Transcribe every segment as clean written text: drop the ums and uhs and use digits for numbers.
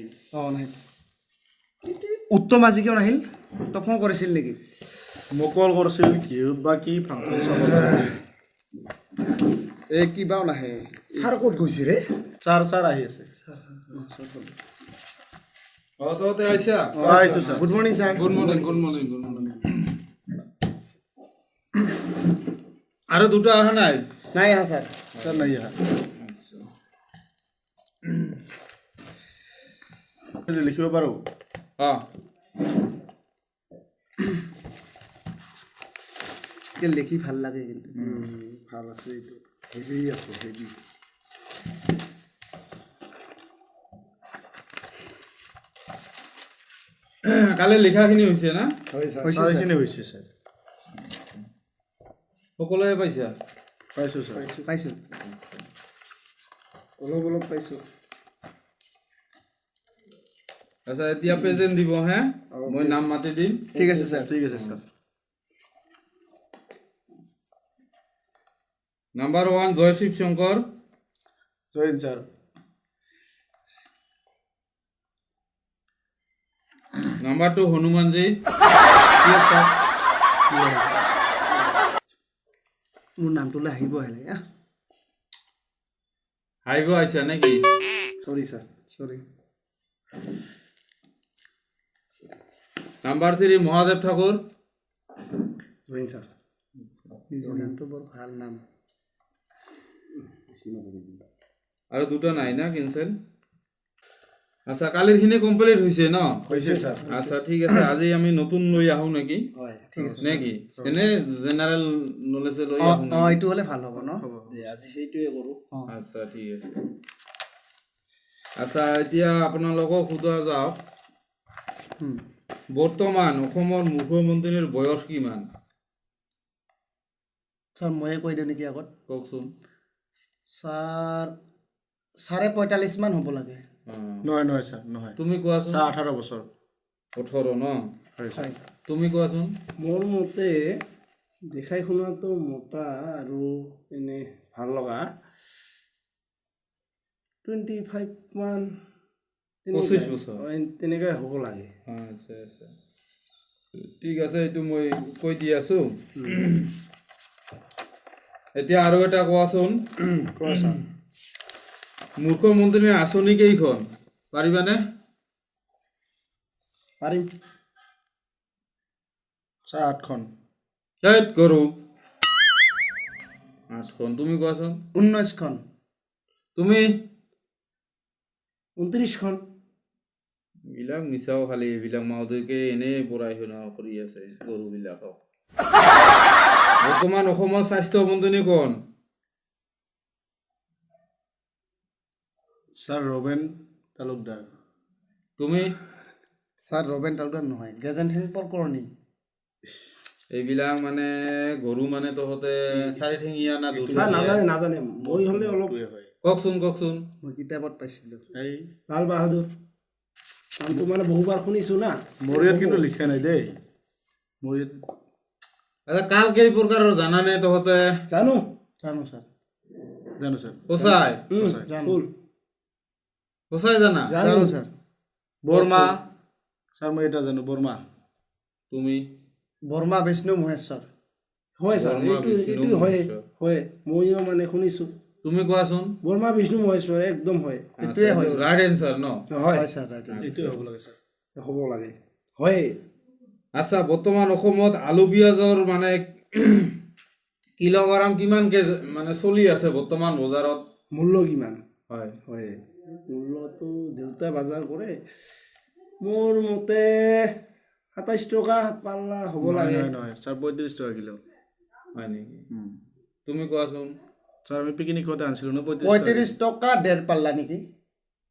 দিম। অঁ, নাহিল। উত্তম আজি কিয় নাহিল? তই ফোন কৰিছিল নেকি? মোক কল কৰিছিল, কি বা কি ফাংচন চাব যাব। এই কিবাও নাহে। ছাৰ ক'ত গৈছে ৰে? ছাৰ, ছাৰ আহি আছে। অঁ, তহঁতে আহিছা? অঁ, আহিছোঁ sir. Good morning sir. Good morning, good morning, good morning. আৰু দুটা অহা নাই? নাই আহা ছাৰ। ছাৰ নাই আহা। লিখিব পাৰোঁ? অঁ। লিখি ভাল লাগে কিন্তু। ভাল আছে, এইটো হেভি আছে, হেভি। কালি লিখাখিনি হৈছে না? হয় ছাৰ। হৈছে। ছাৰ, এইখিনি হৈছে ছাৰ। সকলোৱে পাইছা? পাইছোঁ ছাৰ। পাইছোঁ। অলপ অলপ পাইছোঁ। আচ্ছা, এতিয়া প্ৰেজেণ্ট দিব হে, মই নাম মাতি দিম। ঠিক আছে ছাৰ। ঠিক আছে ছাৰ। নাম্বাৰ 1, জয় শিৱ শংকৰ। জয় Hind sir. Number 2, Hanumanji. Sir, মোৰ নামটোলৈ আহিব হেলে। আহিব আহিছা নেকি? Sorry sir. Sorry. Number 3, Mahadev Thakur. জয় হিন্দ ছাৰ। নিজৰ নামটো বৰ ভাল নাম। আৰু দুটা নাই না, কেনচেল। আচ্ছা, কালিৰখিনি কমপ্লিট হৈছে ন? হৈছে ছাৰ। আচ্ছা, ঠিক আছে। আজি আমি নতুন লৈ আহোঁ নেকি? হয়। ঠিক আছে। নে কি, এনে জেনেৰেল নলেজে লৈ অঁ। আহোঁ? অঁ, এইটো হ'লে ভাল হ'ব ন? আজি সেইটোৱে কৰোঁ। আচ্ছা, ঠিক আছে। আচ্ছা, এতিয়া আপোনালোকক সোধা যাওক। বৰ্তমান অসমৰ মুখ্যমন্ত্ৰীৰ বয়স কিমান? ছাৰ, ময়ে কৈ দিওঁ নেকি আগত? কওকচোন। ছাৰ, 45.5 মান হ'ব লাগে। অঁ। নহয় নহয় ছাৰ, নহয়। তুমি কোৱাচোন। ছাৰ, 18 বছৰ। 18 ন? হয় ছাৰ। হয়। তুমি কোৱাচোন। মোৰ মতে দেখাই শুনাটো মোটা আৰু এনে ভাল লগা, 25 মান। 25 বছৰ। তেনেকুৱাই হ'ব লাগে। আচ্ছা আচ্ছা, ঠিক আছে, এইটো মই কৈ দি আছো। এতিয়া আৰু এটা কোৱাচোন। কোৱা ছাৰ। মুখ্যমন্ত্ৰীৰ আঁচনি কেইখন পাৰিবানে? পাৰিম। ছাৰ, 8খন। ধেৎ গৰু, 8খন। তুমি কোৱাচোন। 19খন। তুমি? 29খন। এইবিলাক মিছাও খালি, এইবিলাক মাওদেকে এনেই পঢ়াই শুনা কৰি আছে গৰুবিলাকক। বৰ্তমান অসমৰ স্বাস্থ্য মন্ত্ৰী কোন? ছাৰ, ৰবেন তালুকদাৰ। তুমি? ছাৰ, ৰবেন তালুকদাৰ নহয়, গেজেন সিং পৰকৰণী। এইবিলাক মানে গৰু, মানে তহঁতে চাৰিঠেঙীয়া না? ছাৰ, নাজানে নাজানে, মই হ'লে অলপ হয়। কওকচোন, কওকচোন। মই কিতাপত পাইছিলোঁ। এই লাল বাহাদুৰ নামটো মানে বহুবাৰ শুনিছোঁ না। মোৰ ইয়াত কিন্তু লিখা নাই দেই, মোৰ ইয়াত। আচ্ছা, কাল কেই প্ৰকাৰৰ জানানে তহঁতে? জানো। জানো ছাৰ। জানো ছাৰ। সঁচাই? জানো। ফুল। সঁচাই জানা? জানো। জানো ছাৰ। বৰ্মা ছাৰ, মই এটা জানো, বৰ্মা। তুমি? বৰ্মা, বিষ্ণু, মহেশ্বৰ। হয় ছাৰ। বৰ্মা, এইটো বিষ্ণু, এইটো হয়। মহেশ্বৰ। হয়, ময়ো মানে শুনিছোঁ। তুমি কোৱাচোন। বৰ্মা, বিষ্ণু, মহেশ্বৰ একদম হয়। এইটোৱে হয়। ৰাইট এনচাৰ ন? হয়। হয় ছাৰ, ৰাইট। এইটোৱে হ'ব লাগে ছাৰ। হ'ব লাগে, হয়। আচ্ছা, বৰ্তমান অসমত আলু পিঁয়াজৰ মানে কিলোগ্ৰাম কিমানকে মানে চলি আছে বৰ্তমান বজাৰত? মূল্য কিমান? হয়। হয়, মূল্যটো দেউতাই বজাৰ কৰে। মোৰ মতে 27 টকা পাল্লা হ'ব নহয়। লাগে। নহয় নহয় ছাৰ, 35 টকা কিলো। হয় নেকি? তুমি কোৱাচোন। ছাৰ, আমি পিকনিক খাওঁতে আনিছিলোঁ ন, 35। 35 টকা ডেৰ পাল্লা নেকি?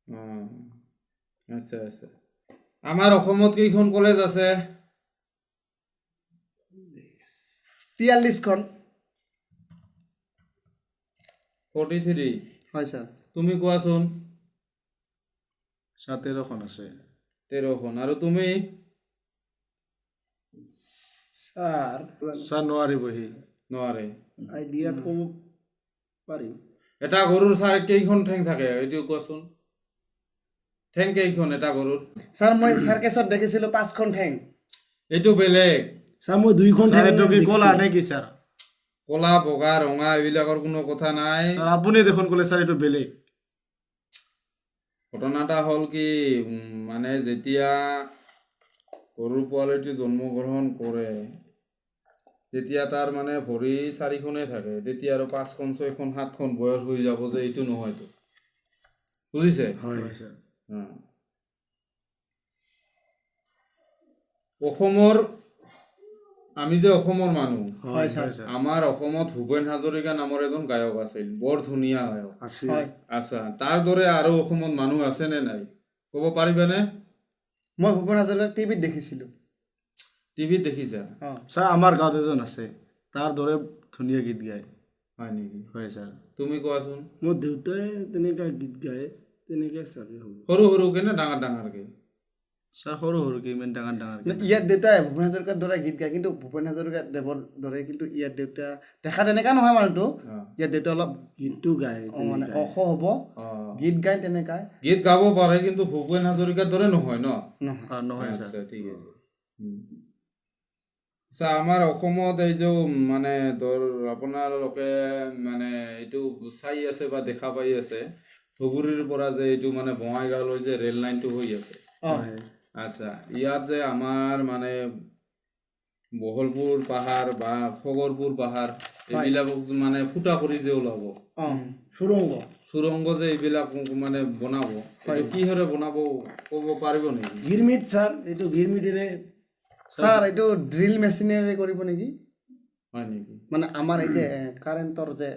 অঁ, আচ্ছা আচ্ছা। আমাৰ অসমত কেইখন কলেজ আছে? 43খন। 43? হয় ছাৰ। তুমি কোৱাচোন। ছাৰ, 13খন আছে। 13খন। আৰু তুমি? ছাৰ। ছাৰ, নোৱাৰিব সি। নোৱাৰে। আইডিয়াত ক'ব পাৰিম। এটা গৰুৰ ছাৰ কেইখন ঠেং থাকে, এইটো কোৱাচোন। ঠেং কেইখন এটা গৰুৰ? ছাৰ, মই চাৰ্কেছত দেখিছিলোঁ 5খন ঠেং। এইটো বেলেগ। ছাৰ, মই 2খন ছাৰ, ঠেং এইটো কি দেখিছোঁ। কলা নে কি ছাৰ? কলা, বগা, ৰঙা এইবিলাকৰ কোনো কথা নাই। ছাৰ, আপুনি দেখোন ক'লে ছাৰ এইটো বেলেগ। ঘটনা এটা হ'ল কি, মানে যেতিয়া গৰুৰ পোৱালিটো জন্মগ্ৰহণ কৰে, তেতিয়া তাৰ মানে ভৰি 4খনেই থাকে। তেতিয়া আৰু 5খন, 6খন, 7খন বয়স হৈ যাব যে এইটো নহয়তো, বুজিছে? হয়। ছাৰ। অসমৰ, আমি যে অসমৰ মানুহ। হয় ছাৰ। আমাৰ অসমত ভূপেন হাজৰিকা নামৰ এজন গায়ক আছিল, বৰ ধুনীয়া গায়ক। আছে। হয়। আচ্ছা, তাৰ দৰে আৰু অসমত মানুহ আছে নে নাই ক'ব পাৰিবানে? মই ভূপেন হাজৰিকাক টিভিত দেখিছিলোঁ। টিভিত দেখিছা? অঁ। ছাৰ, আমাৰ গাঁৱত এজন আছে, তাৰ দৰে ধুনীয়া গীত গায়। হয় নেকি? হয় ছাৰ। তুমি কোৱাচোন। মোৰ দেউতাই তেনেকুৱা গীত গায়, তেনেকৈ চাগে হ'ব। সৰু সৰুকে নে ডাঙৰ ডাঙৰকে? ছাৰ, সৰু সৰুকে, ইমান ডাঙৰ ডাঙৰকে। ইয়াত দেউতাই ভূপেন হাজৰিকাৰ দৰে গীত গায়, কিন্তু ভূপেন হাজৰিকা দেৱৰ দৰে, কিন্তু ইয়াত দেউতা দেখা তেনেকা নহয় মানুহটো। ইয়াত দেউতা অলপ গীতটো গায় মানে তেনেকাই। ওখ হ'ব, গীত গায় তেনেকাই। গীত গাব পাৰে, কিন্তু ভূপেন হাজৰিকাৰ দৰে নহয় ন? নহয়। নহয় ছাৰ। আচ্ছা, ঠিক আছে। আচ্ছা, আমাৰ অসমত এই যে মানে ধৰ আপোনালোকে মানে এইটো চাই আছে বা দেখা পাই আছে, ধুবুৰীৰ পৰা যে এইটো মানে বঙাইগাঁৱলৈ যে ৰেল লাইনটো হৈ আছে। আচ্ছা, ইয়াত যে আমাৰ মানে বহলপুৰ পাহাৰ বা খগৰপুৰ পাহাৰ এইবিলাকক মানে ফুটা কৰি যে ওলাব, সুৰংগ। সুৰংগ যে এইবিলাক মানে বনাব, এইটো কিহেৰে বনাব ক'ব পাৰিব নেকি? গিৰমিট ছাৰ, এইটো গিৰমিটেৰে। ছাৰ, এইটো ড্ৰিল মেচিনেৰে কৰিব নেকি? হয় নেকি? মানে আমাৰ এই যে কাৰেণ্টৰ যে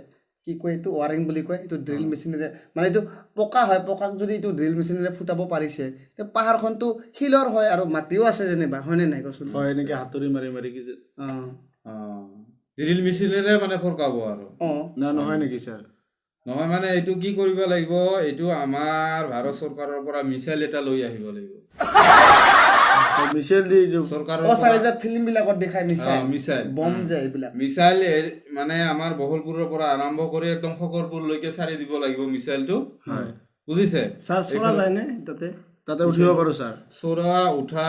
কি কয়, এইটো ৱাৰিং বুলি কয়, এইটো ড্ৰিল মেচিনেৰে, মানে এইটো পকা হয়, পকাক যদি এইটো ড্ৰিল মেচিনেৰে ফুটাব পাৰিছে, তে পাহাৰখনটো শিলৰ হয় আৰু মাটিও আছে যেনিবা, হয়নে নাই কচোন? হয়, এনেকে হাতুৰি মাৰি মাৰি কি যে ড্ৰিল মেচিনেৰে মানে ফৰকাব আৰু। না, নহয় নেকি ছাৰ? নহয়, মানে এইটো কি কৰিব লাগিব, এইটো আমাৰ ভাৰত চৰকাৰৰ পৰা মিছাইল এটা লৈ আহিব লাগিব। মিছাইল দি এইটো চৰকাৰৰ ছাৰ, এই যে ফিল্মবিলাকত দেখাই মিছাইল, মিছাইল, বম যে এইবিলাক। মিছাইল মানে আমাৰ বহলপুৰৰ পৰা আৰম্ভ কৰি একদম শকৰপুৰলৈকে চাৰি দিব লাগিব মিছাইলটো, বুজিছে? ছাৰ, চৰা যায়নে তাতে? তাতে উঠিব পাৰোঁ ছাৰ। চৰা, উঠা,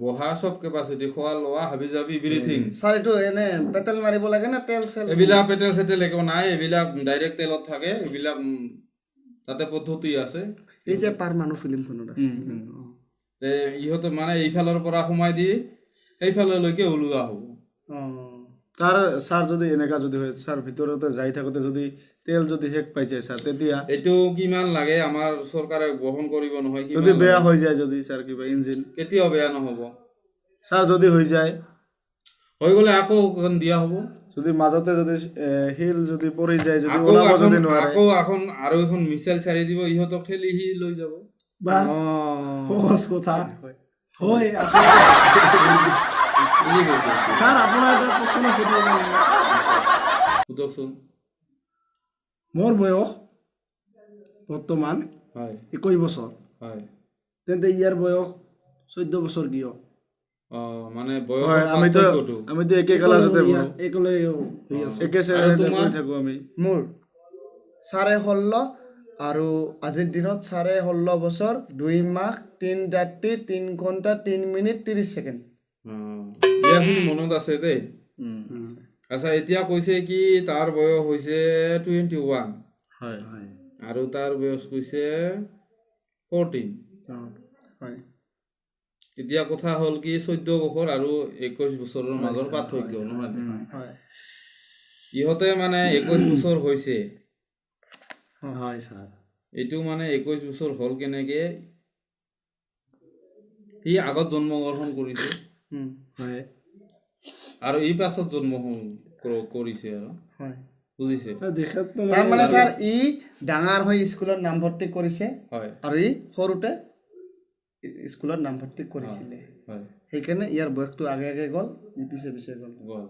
বহা চব কেপাচিটি, খোৱা লোৱা হাবি জাবি এভৰিথিং। ছাৰ, এইটো এনে পেটেল মাৰিব লাগে নে তেল চেল? এইবিলাক পেটেল চেটেল একো নাই, এইবিলাক ডাইৰেক্ট তেলত থাকে এইবিলাক। তাতে পদ্ধতি আছে। এই যে পাৰমাণু ফিল্মখনত আছে। ইহঁতে মানে এইফালৰ পৰা সোমাই দি সেইফাললৈকে ওলোৱা হ'ব। তাৰ ছাৰ, যদি এনেকা যদি হয় ছাৰ, ভিতৰতে যাই থাকোঁতে যদি তেল যদি শেষ পাই যায় ছাৰ, তেতিয়া? এইটো কিমান লাগে আমাৰ চৰকাৰে বহন কৰিব নহয়। কিমান যদি বেয়া লাগে? হৈ যায় যদি ছাৰ, কিবা ইঞ্জিন? কেতিয়াও বেয়া নহ'ব। ছাৰ, যদি হৈ যায়? হৈ গ'লে আকৌ এখন দিয়া হ'ব। যদি মাজতে যদি শিল যদি পৰি যায়, যদি আকৌ ওলাব এখন যদি নোৱাৰে? আকৌ এখন আৰু এখন মিছাইল চাৰি দিব, ইহঁতক ঠেলি সি লৈ যাব। বাছ, সহজ কথা হয়। বুজি পাইছে? ছাৰ, আপোনাৰ এটা প্ৰশ্ন সুধিব পাৰিম? সোধকচোন। মোৰ বয়স বৰ্তমান 21 বছৰ। তেন্তে ইয়াৰ বয়স 14 বছৰ কিয়? মানে হয়। বয়সৰ আমিতো পাৰ্থক্যটো। আমিতো একে ক্লাছতে পঢ়ো। একেলগে হৈ আছো। একে আৰু শ্ৰেণীতে তোমাৰ? পঢ়ি থাকোঁ আমি। মোৰ 16.5, আৰু আজিৰ দিনত 16.5 বছৰ 2 মাহ 3 ৰাতি 3 ঘণ্টা 3 মিনিট 30 ছেকেণ্ড। ইয়াৰখিনি মনত আছে দেই। আচ্ছা, এতিয়া কৈছে কি তাৰ বয়স হৈছে 21। হয়। হয়। আৰু তাৰ বয়স কৈছে 14। হয়। এতিয়া কথা হ'ল কি, 14 বছৰ আৰু 21 বছৰৰ মাজৰ পাৰ্থক্য নহয় নে? হয়। ইহঁতে মানে 21 বছৰ হৈছে। হয় ছাৰ। এইটো মানে 21 বছৰ হ'ল কেনেকে? সি আগত জন্মগ্ৰহণ কৰিছে হয়। আৰু ই পাছত জন্ম কৰিছে আৰু। হয়। বুজিছে? দেখাততো তাৰ মানে ছাৰ, ই ডাঙৰ হৈ স্কুলত নামভৰ্তি কৰিছে আৰু ই সৰুতে স্কুলত নামভৰ্তি কৰিছিলে। সেইকাৰণে ইয়াৰ বয়সটো আগে আগে গ'ল, ই পিছে পিছে গ'ল। গ'ল।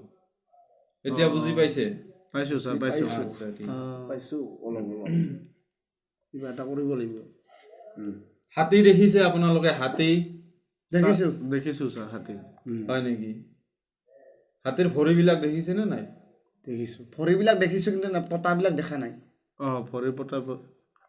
এতিয়া বুজি পাইছে? পাইছোঁ ছাৰ, পাইছোঁ। আচ্ছা, ঠিক। পাইছোঁ অলপ অলপ, কিবা এটা কৰিব লাগিব। হাতী দেখিছে আপোনালোকে, হাতী? দেখিছোঁ। দেখিছোঁ ছাৰ, হাতী। হয় নেকি? হাতীৰ ভৰিবিলাক দেখিছে নে নাই? দেখিছোঁ। ভৰিবিলাক দেখিছোঁ, কিন্তু পতাবিলাক দেখা নাই। ভৰিৰ পতা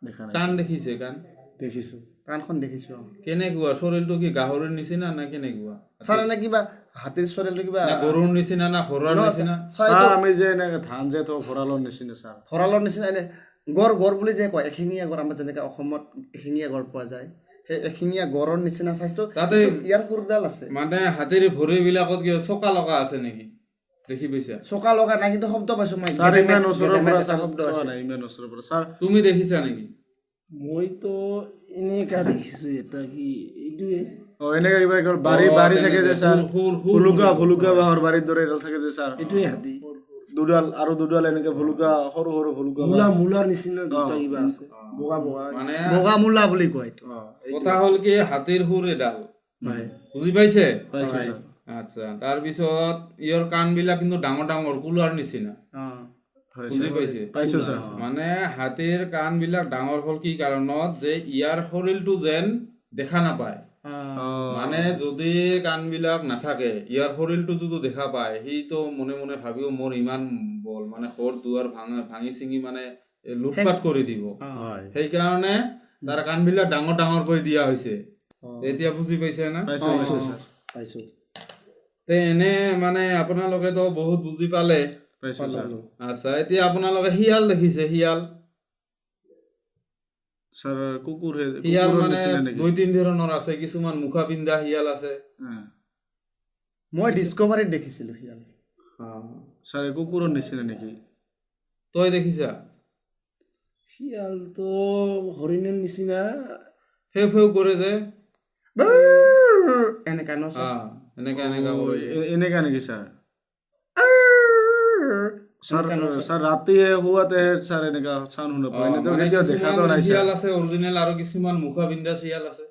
দেখা নাই। কাণ দেখিছে, কাণ? দেখিছোঁ। কাণখন দেখিছোঁ। কেনেকুৱা শৰীৰটো, কি গাহৰিৰ নিচিনা না কেনেকুৱা? ছাৰ, এনে কিবা হাতীৰ শৰীৰটো কিবা না গৰুৰ নিচিনা না ঘোঁৰাৰ নিচিনা? ছাৰ, ছাৰ, আমি যে এনেকে ধান যে থওঁ ভঁৰালৰ নিচিনা ছাৰ। ভঁৰালৰ নিচিনা, এনে গড় গড় বুলি যে কয়, এশিঙীয়া গড়, আমাৰ যেনেকৈ অসমত এশিঙীয়া গড় পোৱা যায়, সেই এশিঙীয়া গড়ৰ নিচিনা চাইজটো। তাতে ইয়াৰ সুৰডাল আছে। মানে হাতীৰ ভৰিবিলাকত কিবা চকা লগা আছে নেকি, দেখি পাইছা? চকা লগা নাই, কিন্তু শব্দ পাইছোঁ মই। ছাৰ, ইমান ওচৰৰ গেডেমেট পৰা এটা ছাৰ শব্দ চোৱা আছে। নাই ইমান ওচৰৰ পৰা ছাৰ। তুমি দেখিছা নেকি? মইতো এনেকা দেখিছোঁ, এটা কি এইটোৱে। অ, এনেকা কিবা এডাল বাৰী বাৰী থাকে যে ছাৰ, সুৰ সুৰ ভুলুকা ভুলুকা বাঁহৰ বাৰীৰ দৰে এডাল থাকে যে ছাৰ। এইটোৱে হাতী। দুডাল আৰু দুডাল এনেকে ভুলুকা, সৰু সৰু ভুলুকা বাঁহ। মূলাৰ নিচিনা দুটা কিবা আছে, বগা বগা। মানে বগা মূলা বুলি কয় এইটো। অ। কথা হ'ল কি, হাতীৰ সুৰ এডাল। হয়। বুজি পাইছে? পাইছোঁ ছাৰ। আচ্ছা, তাৰপিছত ইয়াৰ কাণবিলাক কিন্তু ডাঙৰ ডাঙৰ, কুলাৰ নিচিনা। হয়। বুজি পাইছে? পাইছোঁ ছাৰ। মানে হাতীৰ কাণবিলাক ডাঙৰ হ'ল কি কাৰণত, যে ইয়াৰ শৰীৰটো যেন দেখা নাপায়। অ। মানে যদি কাণবিলাক নাথাকে, ইয়াৰ শৰীৰটো যদি দেখা পায়, সিটো মনে মনে ভাবিও মোৰ ইমান বল, মানে ঘৰ দুৱাৰ ভাঙি চিঙি মানে লুটপাট কৰি দিব। হয়। সেইকাৰণে তাৰ কাণবিলাক ডাঙৰ ডাঙৰ কৰি দিয়া হৈছে। এতিয়া বুজি পাইছে না? পাইছোঁ পাইছোঁ ছাৰ। পাইছোঁ। তে এনে মানে আপোনালোকেতো বহুত বুজি পালে। পাইছোঁ ছাৰ। আচ্ছা, এতিয়া আপোনালোকে শিয়াল দেখিছে? শিয়াল? ছাৰ, কুকুৰ হে শিয়াল কুকুৰৰ মানে নিচিনা নেকি? দুই তিনি ধৰণৰ আছে। কিছুমান মুখা পিন্ধা শিয়াল আছে। মই ডিস্কভাৰীত দেখিছিলোঁ শিয়াল। ছাৰ, কুকুৰৰ নিচিনা নেকি? তই দেখিছা? শিয়ালটো হৰিণৰ নিচিনা। ফেউ ফেউ কৰে যে। এনেকা ন ছাৰ? এনেকা এনেকা কৰে যে। এনেকা নেকি ছাৰ? ছাৰ, ছাৰ, ৰাতিহে শুৱাতেহে ছাৰ এনেকা চাউণ্ড শুনা পাওঁ। এনেতো মানে কেতিয়াও দেখাতো কিছুমান নাই ছাৰ। শিয়াল আছে অৰিজিনেল আৰু কিছুমান মুখা পিন্ধা শিয়াল আছে।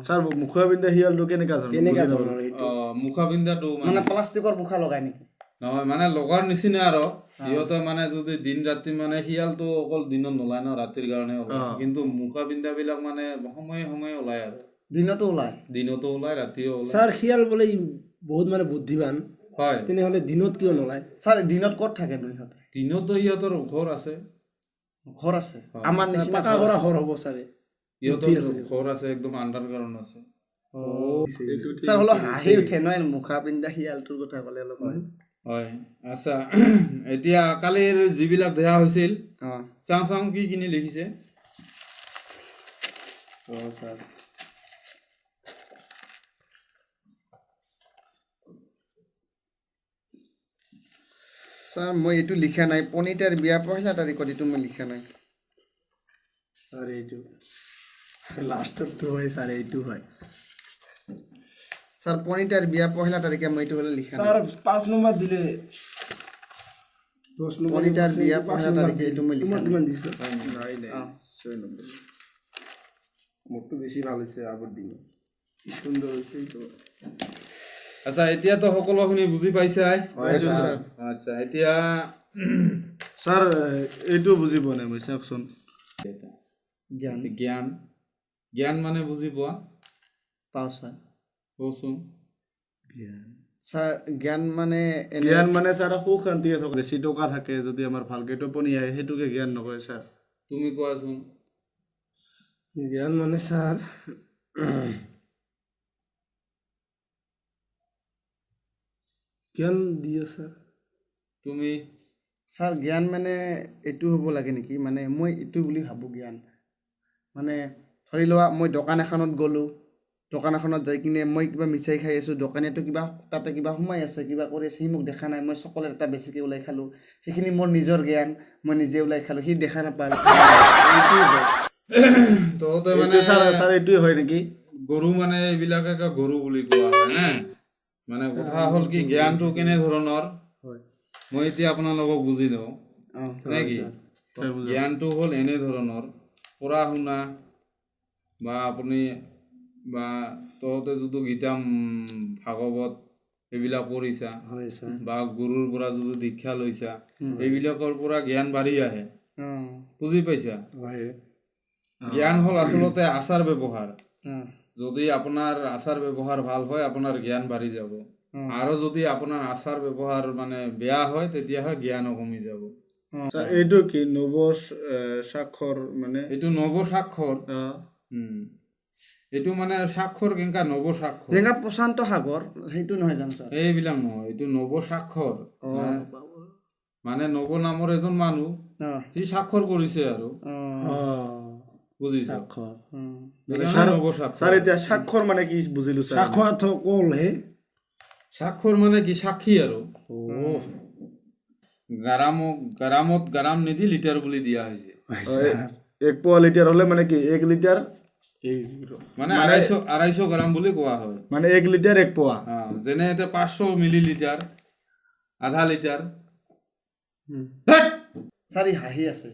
ছাৰ, মুখা পিন্ধা শিয়ালটো কেনেকা ধৰণৰ? কেনেকা বুজি নাপালোঁ। ধৰণৰ এইটো? মুখা পিন্ধাটো মানে মানে প্লাষ্টিকৰ মুখা লগাই নেকি? নহয়, মানে লগাৰ নিচিনা আৰু সিহঁতে মানে যদি দিন ৰাতি, মানে শিয়ালটো অকল দিনত নোলায় ন, ৰাতিৰ কাৰণে ওলায়। কিন্তু মুখা পিন্ধাবিলাক মানে সময়ে সময়ে ওলায় আৰু। দিনতো ওলায়? দিনতো ওলায়, ৰাতিও ওলায়। ছাৰ, শিয়াল বোলে ই বহুত মানে বুদ্ধিমান। হয়। তেনেহ'লে দিনত কিয় নোলায়? ছাৰ, দিনত ক'ত থাকে সিহঁতে? দিনতো সিহঁতৰ ঘৰ আছে। ঘৰ আছে আমাৰ নিচিনা? পাকা কৰা ঘৰ হ'ব চাগে। সিহঁতৰ ঘৰ আছে, একদম আণ্ডাৰগ্ৰাউণ্ড আছে। ছাৰ, অলপ হাঁহি উঠে নহয় মুখা পিন্ধা শিয়ালটোৰ কথা ক'লে অলপমান। হয়। আচ্ছা, এতিয়া কালিৰ যিবিলাক দেখা হৈছিল, চাওঁ চাওঁ কি কিনি লিখিছে। অ ছাৰ। ছাৰ, মই এইটো লিখা নাই, পণিতাৰ বিয়া পহিলা তাৰিখত, এইটো মই লিখা নাই। ছাৰ, এইটো লাষ্টৰটো হয় ছাৰ, এইটো হয়। ছাৰ, পণিতাৰ বিয়া পহিলা তাৰিখে মই এইটো হ'লে লিখা নাই। ছাৰ, 5 নম্বৰ দিলে, 10 নম্বৰ। পণিতাৰ বিয়া 5 পহিলা নম্বৰ তাৰিখে এইটো মই লিখা তোমাক নাই। কিমান দিছে? নাই নাই, 6 নম্বৰ। মোৰটো বেছি ভাল হৈছে আগৰ দিনত, কি সুন্দৰ হৈছে এইটো। আচ্ছা, এতিয়াতো সকলোখিনি বুজি পাইছাই? পাইছোঁ ছাৰ। আচ্ছা, এতিয়া ছাৰ, এইটো বুজি পোৱা নাই মই, চাওকচোন। জ্ঞান। জ্ঞান, জ্ঞান মানে বুজি পোৱা? পাওঁ ছাৰ। কচোন। জ্ঞান। ছাৰ, জ্ঞান মানে এনে জ্ঞান মানে ছাৰ, সুখ শান্তিয়ে থকা, বেছি টকা থাকে যদি আমাৰ ভালকে টোপনি আহে, সেইটোকে জ্ঞান নকয় ছাৰ। তুমি কোৱাচোন। জ্ঞান মানে ছাৰ, জ্ঞান দিয়ে ছাৰ। তুমি? ছাৰ, জ্ঞান মানে এইটো হ'ব লাগে নেকি, মানে মই এইটো বুলি ভাবোঁ, জ্ঞান মানে ধৰি লোৱা মই দোকান এখনত গ'লোঁ, দোকান এখনত যাই কিনে মই কিবা মিঠাই খাই আছোঁ, দোকানীয়েতো কিবা তাতে কিবা সোমাই আছে, কিবা কৰি আছে, সি মোক দেখা নাই, মই চকলেট এটা বেছিকৈ ওলাই খালোঁ, সেইখিনি মোৰ নিজৰ জ্ঞান, মই নিজে ওলাই খালোঁ, সি দেখা নাপালে, এইটো হয়। তহঁতে মানে এইটো ছাৰ, ছাৰ, এইটোৱে হয় নেকি? গৰু মানে এইবিলাকে গৰু বুলি কোৱা হয় নে? মানে কথা হ'ল কি, জ্ঞানটো কেনে ধৰণৰ হয়। মই এতিয়া আপোনালোকক বুজি দিওঁ। নে কি? ছাৰ, বুজা জ্ঞানটো হ'ল এনে ধৰণৰ, পঢ়া শুনা বা আপুনি বা তহঁতে যিটো গীতা ভাগৱত এইবিলাক পঢ়িছা হয় ছাৰ। বা গুৰুৰ পৰা যিটো দীক্ষা লৈছা, এইবিলাকৰ পৰা জ্ঞান বাঢ়ি আহে। বুজি পাইছা? হয়। জ্ঞান হ'ল আচলতে আচাৰ ব্যৱহাৰ। যদি আপোনাৰ আচাৰ ব্যৱহাৰ ভাল হয়, আপোনাৰ জ্ঞান বাঢ়ি যাব। আৰু যদি আপোনাৰ আচাৰ ব্যৱহাৰ মানে বেয়া হয়, তেতিয়াহ'লে জ্ঞানো কমি যাব। ছাৰ, এইটো কি নৱ স্বাক্ষৰ মানে? এইটো নৱ স্বাক্ষৰ। এইটো মানে স্বাক্ষৰ কেনেকা নৱ স্বাক্ষৰ। যেনেকা প্ৰশান্ত সাগৰ, সেইটো নহয় জানো ছাৰ? এইবিলাক নহয়, এইটো নৱ স্বাক্ষৰ। মানে নৱ নামৰ এজন মানুহ, সি স্বাক্ষৰ কৰিছে আৰু, বুজিছা? নৱ স্বাক্ষৰ। ছাৰ এতিয়া স্বাক্ষৰ মানে কি বুজিলো ছাৰ? স্বাক্ষৰ স্বাক্ষৰ মানে কি? সাক্ষী আৰু। গ্ৰামত গ্ৰাম নিদি লিটাৰ বুলি দিয়া হৈছে। এক পোৱা লিটাৰ হলে মানে কি 1 লিটাৰ, মানে 250 গ্ৰাম বুলি কোৱা হয়। মানে 1 লিটাৰ এক পোৱা। যেনে এতিয়া 500 মিলি লিটাৰ, আধা লিটাৰ। ছাৰ হাঁহি আছে।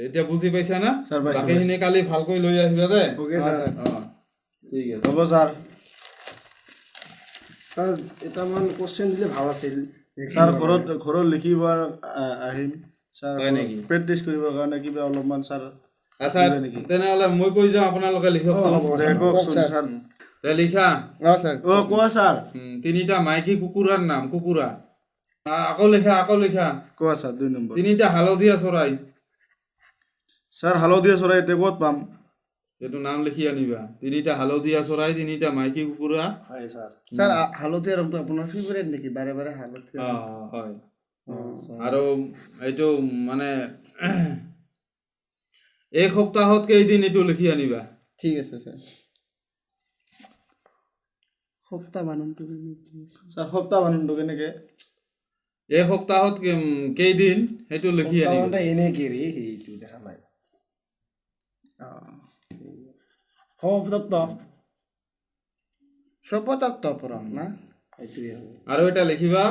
এতিয়া বুজি পাইছা না? বাকীখিনি কালি ভালকৈ লৈ আহিবা দে। ঠিক আছে, হ'ব ছাৰ। ছাৰ এটামান কুৱেশ্যন দিলে ভাল আছিল। ছাৰ ঘৰত লিখিব আহিম ছাৰ, প্ৰেক্টিচ কৰিবৰ কাৰণে কিবা অলপমান ছাৰ। আচ্ছা, তেনেহ'লে মই কৈ যাওঁ, আপোনালোকে লিখক। লিখা। কোৱা ছাৰ। তিনিটা মাইকী কুকুৰাৰ নাম। কুকুৰা। আকৌ লিখা, আকৌ লিখা। কোৱা ছাৰ। 2 নম্বৰ। তিনিটা হালধীয়া চৰাই। ছাৰ হালধীয়া চৰাই এতিয়া ক'ত পাম? এইটো নাম লিখি আনিবা। তিনিটা হালধীয়া চৰাই, তিনিটা মাইকী কুকুৰা। হয় ছাৰ। ছাৰ হালধীয়া ৰংটো আপোনাৰ ফেভাৰেট নেকি? বাৰে বাৰে হালধীয়া। হয়। আৰু এইটো মানে এক সপ্তাহত কেইদিন, এইটো লিখি আনিবা। ঠিক আছে ছাৰ। সপ্তাহ বানানটো ছাৰ, সপ্তাহ বানানটো কেনেকে? এক সপ্তাহত কেইদিন সেইটো লিখি আনিবা। এনেকে ৰে, সেইটো দেখা নাই। আৰু এটা লিখিবা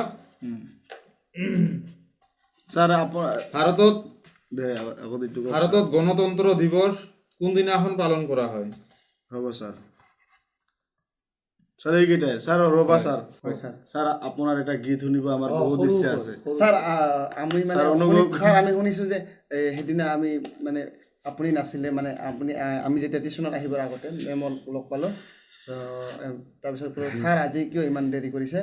ছাৰ। ভাৰতত ভাৰতত গণতন্ত্ৰ দিৱস কোনদিনাখন পালন কৰা হয়? হ'ব ছাৰ। ছাৰ এইকেইটাই ছাৰ। ৰ'বা ছাৰ। ছাৰ আপোনাৰ এটা গীত শুনিব আমাৰ বহুত ইচ্ছা আছে ছাৰ। আমি মানে ছাৰ আমি শুনিছোঁ যে সেইদিনা আমি মানে আপুনি নাছিলে, মানে আপুনি আমি যেতিয়া টিউশ্যনত আহিবৰ আগতে মেমক লগ পালোঁ। তাৰপিছত ক'লোঁ ছাৰ আজি কিয় ইমান দেৰি কৰিছে?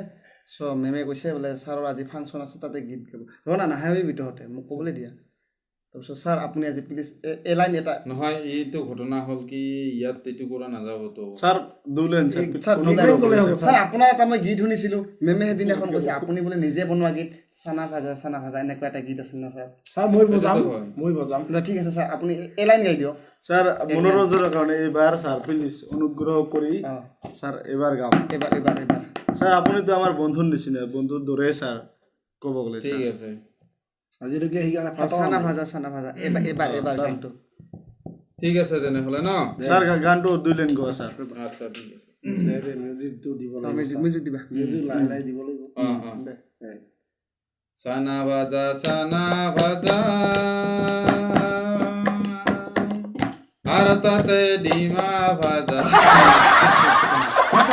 চ' মেমে কৈছে বোলে ছাৰৰ আজি ফাংচন আছে, তাতে গীত গাব। ৰ না নাহাবি তহঁতে, মোক ক'বলৈ দিয়া। তাৰপিছত ছাৰ আপুনি আজি প্লিজ এই লাইন এটা। নহয়, এইটো ঘটনা হ'ল কি, ইয়াত এইটো কৰা নাযাবতো ছাৰ। ছাৰ আপোনাৰ এটা মই গীত শুনিছিলোঁ, মেমে সেইদিনাখন কৈছে আপুনি বোলে নিজে বনোৱা গীত, চানা ভাজা চানা ভাজা এনেকুৱা এটা গীত আছিল ন ছাৰ? ছাৰ মই বজাম, মই বজাম। ঠিক আছে ছাৰ, আপুনি এই লাইন গাই দিয়ক ছাৰ। মনোৰঞ্জনৰ কাৰণে এইবাৰ ছাৰ প্লিজ অনুগ্ৰহ কৰি ছাৰ এইবাৰ গাওক। এবাৰ এবাৰ এবাৰ ছাৰ। আপুনিতো আমাৰ বন্ধুৰ নিচিনা, বন্ধুৰ দৰে ছাৰ ক'ব গ'লে। ঠিক আছে। আজিলৈকে সেইকাৰণে চানা ভাজা চানা ভাজা এবাৰ এবাৰ এবাৰ গানটো। ঠিক আছে তেনেহ'লে ন ছাৰ, গানটো 2 লাইন গোৱা ছাৰ। আচ্ছা ঠিক আছে। মিউজিকটো দিব লাগিব, মিউজিক দিবা, মিউজিক লাহে লাহে দিব লাগিব। চানা ভাজা চানা ভাজা আৰু তাতে ডিমা ভাজা।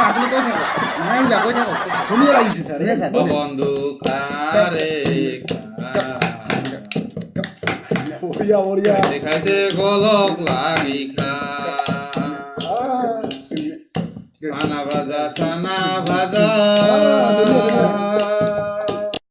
আপুনি কৈ থাকক, নাহিবা কৈ থাকক, ধুনীয়া লাগিছে ছাৰ। বন্ধু খাৰে বঢ়িয়া বঢ়িয়া, খাইতে গলক লাগি খা। চানা ভাজা চানা ভাজা